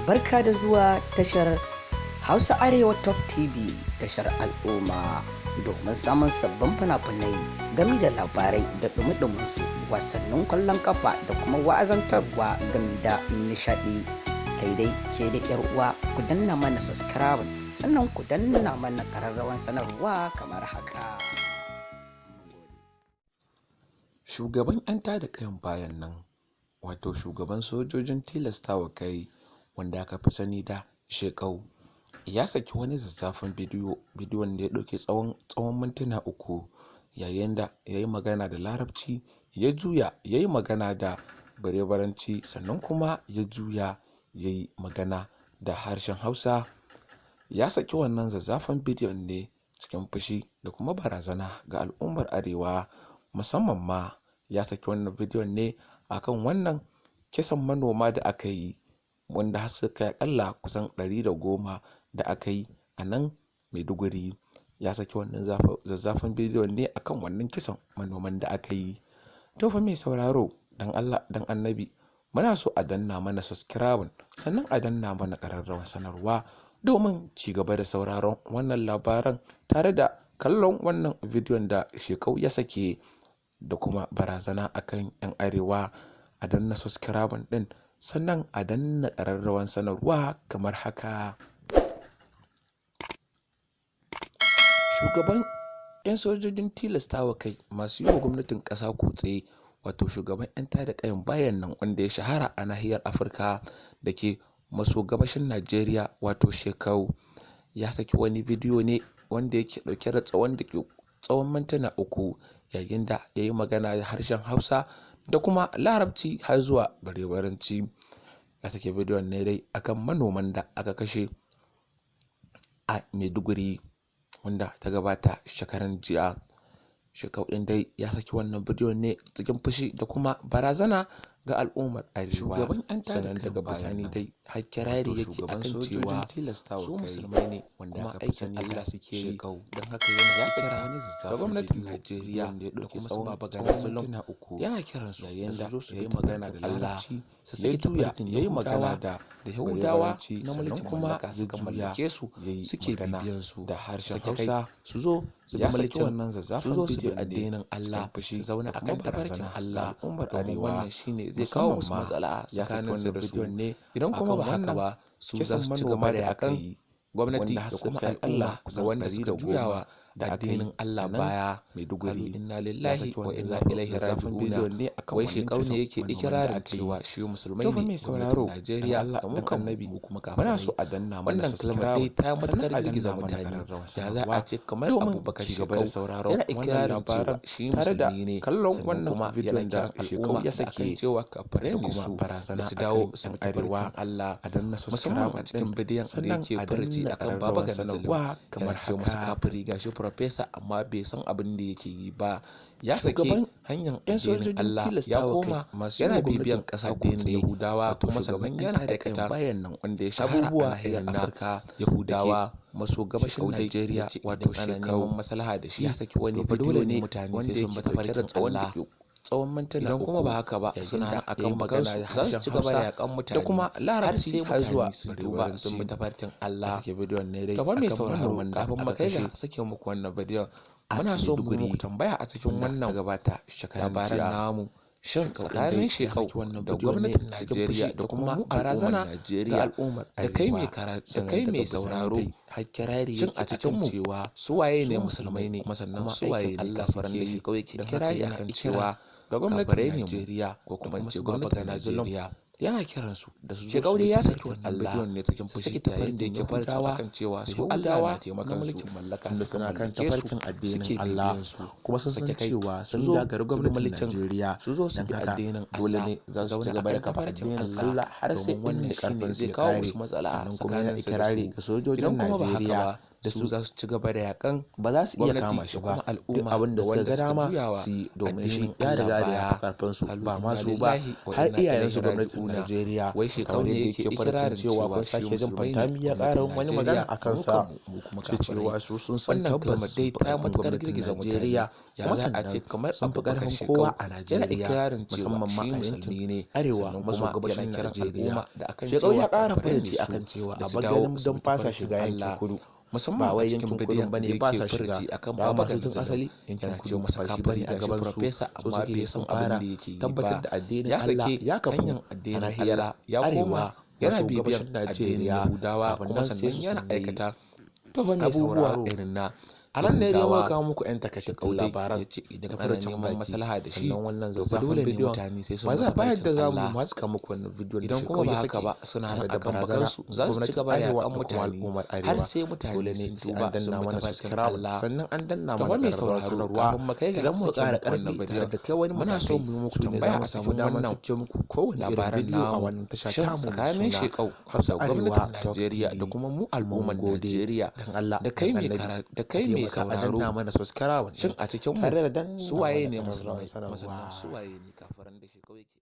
Barka da zuwa tashar Hausa Arewa Top TV, tashar al'umma. Domin samun sabbin fina-finai gami da labarai da ɗumi su, wasannin kwallon kafa da kuma wa'azantarwa gami da nishaɗi. Kai dai ke da 'yar uwa, ku danna mana subscribe, sannan ku danna mana ƙararrawan sanarwa kamar haka. Shugaban 'yan tada ƙayan bayan nan, wato shugaban sojojin tilastawa kai wanda aka fi sani da Shekau, ya saki wani zazzafan bidiyo, bidiyon da ya ɗauki tsawon mintuna 3, yayin da ya yi magana da Larabci, ya juya ya yi magana da Barebaranci, sannan kuma ya juya ya yi magana da harshen Hausa. Ya saki wannan zazzafan bidiyon ne cikin fushi da kuma barazana ga al'ummar Arewa, musamman ma ya saki wannan bidiyon ne akan wannan kisan manoma da aka yi, wanda har suka kai aƙalla kusan 110 da aka yi a nan Maiduguri. Ya saki wannan zazzafan bidiyon ne akan wannan kisan manoman da aka yi. To fa mai sauraro, dan Allah dan Annabi, muna so a danna mana subscribe, sannan a danna mana ƙararrawar sanarwa domin ci gaba da sauraron wannan labaran tare da kallon wannan bidiyon da Shekau ya sake da kuma barazana akan 'yan Arewa. A danna subscribe din, sannan a danna ƙararrawar sanarwa kamar haka. Shugaban 'yan sojojin tilastawa kai masu yi wa gwamnatin ƙasa kutse, wato shugaban 'yan tada ƙayan bayan nan wanda ya shahara a nahiyar Afirka da ke maso gabashin Najeriya, wato Shekau, ya saki wani bidiyo ne wanda yake ɗauke da tsawon mintuna 3, yayin da ya yi magana da harshen Hausa da kuma Larabci har zuwa Barebaranci. Ya saki bidiyon ne dai akan manoman da aka kashe a Maiduguri wanda ta gabata shekaran jiya. Shekau ɗin dai ya saki wannan bidiyon ne cikin fushi da kuma barazana ga al'ummar Arewa. Sannan daga bisani dai har kirari yake akan cewa su musulmai ne kuma aikin Allah suke yi, don haka yana kira ga gwamnatin Najeriya da kuma su Baba Gana Zulum, yana kiran su da su zo su yi magana da Allah, su saki tafarkin Yahudawa da Yahudawa na mulkin mallaka suka mallake su, suke bibiyan su da harshen sake kai Hausa, su zo su bi ya saki mulkin, wannan su zazzafan zo su bi bidiyon ne addinin Allah, cikin fushi su zauna da akan kuma tafarkin barazana ga Allah, al'ummar domin Arewa, wannan shine zai kawo musamman musu ma matsala ya saki tsakanin su wannan da su. bidiyon ne Idan kuma akan ba haka wannan ba, su za kisan su ci manoma gaba da da aka yakan yi, gwamnati wanda har da suka kuma kai aƙalla al'umma ga kusan wanda suka 110 juyawa da aka yi addinin Allah a nan baya. Qalu Maiduguri. inna Ya lillahi saki wa wannan inna ilaihi zazzafan raji'una. bidiyon ne akan Wai wannan Shekau ne kisan yake manoman da ikirarin aka yi. cewa shi musulmai To fa ne, mai gwamnatin sauraro, dan Najeriya Allah da mu dan kanmu Annabi, mu kuma muna kafirai. so a danna mana Wannan kalmar subscribe, dai ta sannan matuƙar a girgiza danna mana mutane. ƙararrawar Ya za a sanarwa ce kamar domin Abubakar ci gaba da Shekau sauraron yana wannan ikirarin cewa labaran shi tare da musulmi ne, kallon sannan wannan kuma yana bidiyon da kiran Shekau al'umma ya da akan sake cewa kafirai da ne kuma su, da barazana su akan dawo su 'yan bi tafarkin Arewa. Allah, A danna musamman subscribe a cikin din, bidiyon da sannan yake a furuci danna akan Baba ƙararrawar Gana Zulum, sanarwa kamar yana ce masa haka. kafiri, gashi farfesa amma bai san abin da yake yi ba. Ya sake Shugaban hanyar 'yan addinin sojojin Allah, ya tilastawa kai koma masu yi yana wa gwamnatin bibiyan ƙasa addinin kutse, Yahudawa, wato kuma shugaban sannan 'yan yana tada ƙayan aikata bayan nan wanda ya shahara a abubuwa nahiyar irin na Afirka da ke Yahudawa maso gabashin Shekau dai ya Najeriya, ce wato idan ana Shekau neman maslaha da shi, ya saki wani to fa bidiyo dole ne ne mutane wanda sai sun yake bi ɗauke da tafarkin tsawon Allah. tsawon mintuna Idan kuma 3, ba haka ba, yayin suna da nan ya yi akan magana bakansu da za su harshen ci gaba da Hausa yakan da mutane kuma har Larabci sai har zuwa mutane sun tuba Barebaranci. sun bi tafarkin Ya Allah. saki bidiyon ne dai To fa mai akan sauraro, manoman da kafin mu aka kai kashe ga sake muku wannan bidiyon, a muna so mu Maiduguri muku tambaya a cikin wanda wannan ta gabata shekaran labaran jiya. namu. Shin Shekau ɗin tsakanin dai ya Shekau saki wannan da bidiyon ne gwamnatin cikin Najeriya fushi da da kuma kuma mu al'ummar barazana ga Najeriya al'ummar da kai mai Arewa, da sannan kai daga mai bisani sauraro, dai har kirari shin yake a cikin akan mu cewa su waye su ne musulmai musulmai ne kuma sannan kuma su waye aikin ne Allah kafiran suke da yi, Shekau yake don haka kirari yana akan ikira cewa ga gwamnatin kafirai ne mu Najeriya ko da kuma in kuma ce su Baba gwamnatin Gana Zulum, Najeriya yana kiran su da su zo Shekau su dai bi ya saki tafarkin wannan Allah, bidiyon ne cikin su fushi saki yayin da tafarkin yake furta Yahudawa akan cewa da su Allah Yahudawa na na taimakon su, mulkin mallaka tunda suka suna kan mallake su tafarkin addinin suke Allah, bibiyan su, kuma sun san sake kai cewa su sun zo gagari su bi gwamnatin mulkin, Najeriya, su zo su don bi haka addinin dole Allah, ne su za su ci zauna gaba da akan kafa tafarkin addinin Allah, Allah har sai domin wannan inda shine karfin su zai ya kawo kare. musu matsala Sannan kuma yana tsakanin su da ikirari su. ga sojojin Idan kuma ba haka Najeriya ba, da su za su ci gaba da yakan ba za su iya kama shi ba, duk abin da suka ga dama su yi, domin shi ya riga da ya fi karfin su, ba ma su ba har iyayensu gwamnatin Najeriya. Wai Shekau Kamar ne yadda yake yake farcin ikirarin cewa cewa kun shi sake jin musulmai ne, Fantami ya ƙara gwamnatin wani magana Najeriya a mu kansa, kanmu mu kuma da cewa kafirai. su sun san Wannan tabbas kalmar sun dai fi ta ƙarfin matukar gwamnatin girgiza mutane. Najeriya, Ya kuma za a ce sannan kamar sun fi Abubakar ƙarfin Shekau kowa a yana Najeriya, ikirarin cewa musamman ma shi a musulmi yankin ne, arewa sannan maso kuma yana gabashin kiran Najeriya. al'umma da akan Shekau cewa ya ƙara kafirai ne furici su akan cewa da a su dawo bagarin su don bi fasa tafarkin shiga yankin Allah, kudu, musamman ba a wai cikin yankin kudun bidiyon da bane ba yake sa shiga, furici akan dama Baba su tun Ganzalin asali yankin yana kudu ce masa ba shi kafiri bane a gashi gaban su, farfesa so amma suke bai sun san abin fara da yake yi tabbatar ba. da addinin Ya Allah sake ya kafu hanyar a addinin nahiyar Allah ya koma arewa yana maso bibiyan gabashin addinin Najeriya, Yahudawa kafin kuma nan sai sannan su yana san dai. aikata To fa mai abubuwa sauraro, irin na a nan ne dai muka Yahudawa. kawo muku 'yan takaitattun Shekau dai labaran ya ce idan da ana furucin neman baki, maslaha da shi sannan wannan to fa zazzafan dole ne bidiyon mutane sai sun ba bi za ba tafarkin yadda za mu Allah. haska muku wannan bidiyon da Idan Shekau kuma ba ya haka saki ba suna nan tare da akan barazana bakansu za su ci gwamnatin gaba da arewa yakan da kuma mutane al'ummar har arewa. sai mutane Dole ne sun sai an tuba sun danna bi mana tafarkin subscribe, Allah. sannan an danna To mana fa mai ƙararrawar sauraro, sanarwa kafin mu kai ga idan muka sake ƙara muku wannan ƙarfi tare bidiyon, da kai wani muna so matakai mu yi muku su ne za tambaya mu a samu cikin damar wannan sake muku kowane irin labaran bidiyo a namu. wannan tasha Shin tamu mai tsakanin suna Shekau Hausa da Arewa gwamnatin Top Najeriya da TV. kuma mu Mun al'ummar gode, Najeriya dan Allah da kai dan mai annabi da a kai mai taimaka a sauraro, danna mana subscribe shin ɗin a cikin mu tare da danna su waye mana ne ƙararrawar musulmai kuma sannan sanarwa. su waye ne kafiran da Shekau yake